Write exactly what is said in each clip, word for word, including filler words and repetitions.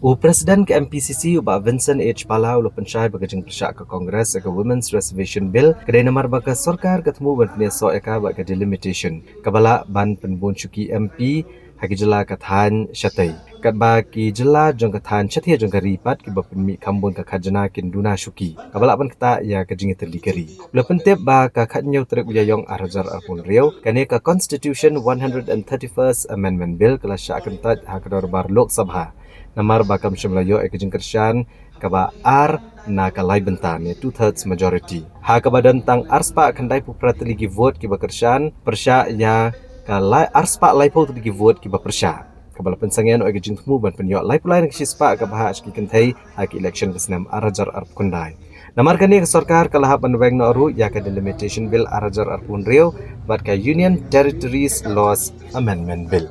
U President ka M P C C u Bah Vincent H Pala u la pynshai ba ka jingpyrshah ka Congress ïa ka Women's Reservation Bill ka dei namar ba ka sorkar ka thmu ban pynïasoh ïa ka bad ka delimitation kaba lah ban pynbun shuki M P ha ki jylla ka thaiñ shatei. Katba ki jylla jong ka thaiñ shatei jong ka ri pat kiba pynmih kham bun ka khajna kin duna shuki kaba lah ban ktah ïa ka jingïatylli ka ri. U la pyntip ba ka khathynñiew tarik u Ïaïong ar hajar arphew hynriew kane ka Constitution one hundred and thirty-first Amendment Bill ka la shah kyntait ha ka dorbar Lok Sabha. Namar ba kam shym la ïoh ïa ka jingkyrshan kaba ar na ka lai bynta ne two thirds majority. Ha kaba don tang arspah khyndaiphew phra tylli ki vote kiba kyrshan pyrshah ïa ka lai arspah laiphew tylli ki vote kiba pyrshah. Kaba la pynsangeh noh ïa ka jingthmu ban pynïoh laiphew lai na ka shispah kaba hap sha ki kynthei ha ki election ka snem ar hajar arphew khyndai. Namar kane ka sorkar ka la hap ban weng noh ruh ïa ka Delimitation Bill ar hajar arphew hynriew bad ka Union Territories Laws Amendment Bill.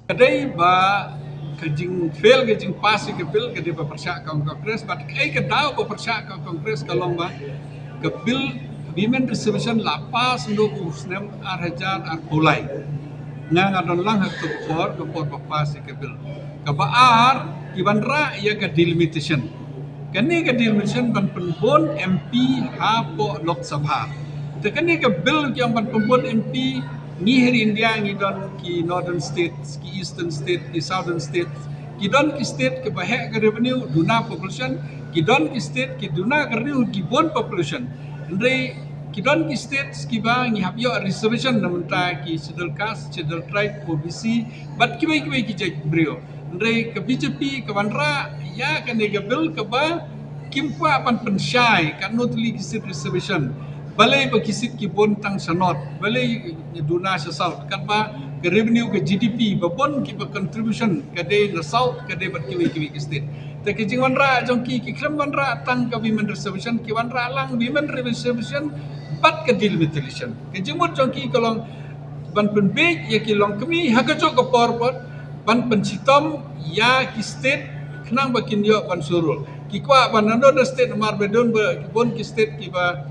Ka dei ba ka jingfail ka jingpass ïa ka bill ka dei ba pyrshah ka Congress bad kaei ka daw ba pyrshah ka Congress ka long ba ka bill Women Reservation la pass noh u snem ar hajar arphew lai. Nga nga don lang ha ka por ka por ba pass ïa ka bill. Kaba ar ki wanrah ïa ka delimitation. Kane ka delimitation ban pynbun M P hapoh Lok Sabha. Te kane ka bill ki ong ban pynbun M P ngi ha ri India ngi don ki northern states, ki eastern states, ki southern states. Ki don ki state kiba heh ka revenue duna population, ki don ki state ki duna ka revenue ki bun population. Hynrei ki don ki states kiba ngi hap ïoh reservation na bynta ki schedule caste, schedule tribe, O B C bad kiwei kiwei ki jait briew. Hynrei ka B J P ka wanrah ïa kane ka bill kaba kim kwah ban pynshai katno tylli ki seat reservation. Balei ba ki seat ki bun tang sha north, balei duna sha south, katba ka revenue ka G D P ba bun kiba contribution ka dei na south ka dei bad kiwei kiwei ki state. Te ka jingwanrah jong ki ki khlem wanrah tang ka women reservation, ki wanrah lang women reservation bad ka delimitation. Ka jingmut jong ki ka long ban pynbeit ïa ki longkmie ha kajuh ka por pat ban pynshitom ïa ki state khnang ba kin ïoh ban shu rule. Ki kwah ban naduh na state namar ba don ba ki bun ki state kiba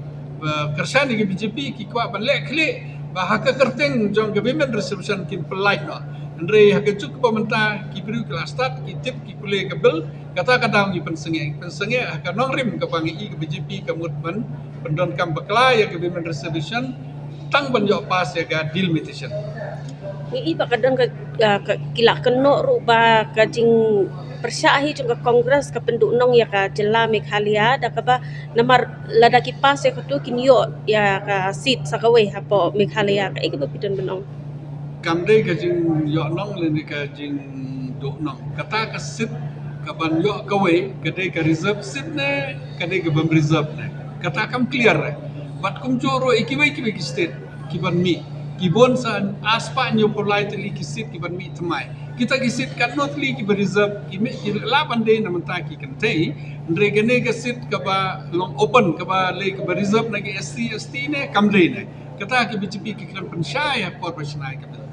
kyrshan ïa ka B J P ki kwah ban leh khlieh ba ha ka kyrteng jong ka women reservation kin pyllait noh. Hynrei ha kajuh ka por mynta ki briew ki la start ki tip ki pule ka bill, kata ka daw ngi pynsangeh, pynsangeh ha ka nongrim kaba ngi i ka B J P ka mut ban pyndonkam bakla ïa ka women reservation tang ban ïoh pass ïa ka delimitation. Ngi i ba ka don ka, ka, ka ki la kynnoh ruh ba ka jingpyrshah hi jong ka Congress ka pynduhnong ïa ka jylla Meghalaya da kaba namar lada ki pass ïa katu kin ïoh ïa ka seat sa kawei hapoh Meghalaya. Kaei kaba phi don ban ong? Kam dei ka jingïohnong lane ka jingduhnong. Kata ka seat kaban ïoh kawei ka dei ka reserve seat ne ka dei ka bym reserve ne. Kata kam clear eh. Bad kumjuh ruh ïa kiwei kiwei ki state kiban mih. Ki bun sa arspah hynñiewphew lai tylli ki seat kiban mih thymmai. Kita ki seat katno tylli kiba reserve ki mih ki lah ban dei na bynta ki kynthei. Hynrei kane ka seat kaba long open kaba lei kaba reserve na ki S C S T ne kam dei ne. Kata ka B J P ki khlem pynshai ha por ba shna ïa ka bill.